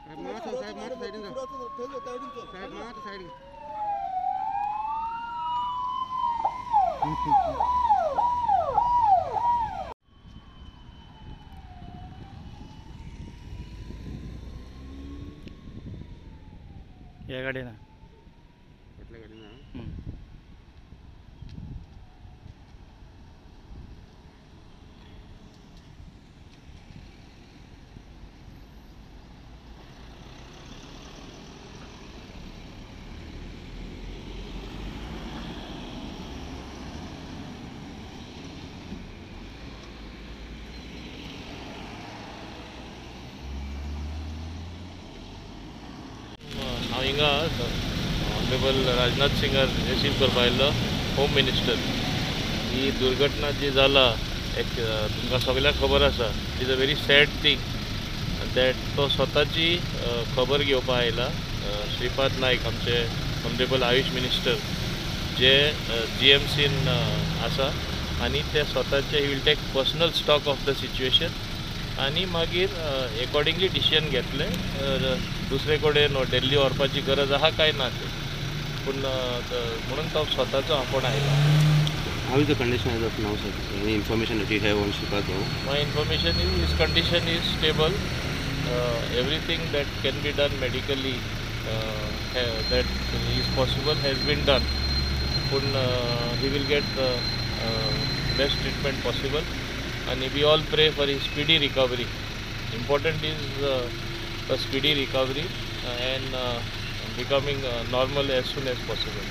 या गाडी ना कुठल्या गाडी ना हांव हिंगा ऑनरेबल राजनाथ सिंगार रिसीव करपा आयिल्लो होम मिनिस्टर. ही दुर्घटना जी जाला एक तुमकां सगळ्यांक खबर आसा. It is a very sad thing that तो स्वताची खबर घेवपा आयला. श्रीपाद नायक आमचे ऑनरेबल आयुष मिनिस्टर जे जी एम सीन आसा आनी ते स्वताचे he will take personal stock of the situation आनी मागीर एकॉर्डिंगली डिसिजन घेतले. दुसरे कडेन दिल्ली व्हरपाची गरज आहा काय ना ते पूण म्हणून तो स्वताचो आपूण आयला. How is the condition as of now, sir? Any information that you have on Shripad Rao? My information is his condition is stable. Everything that can be done medically that is possible has been done. पूण he will get the best treatment possible and we all pray for his speedy recovery. Important is a speedy recovery and becoming normal as soon as possible.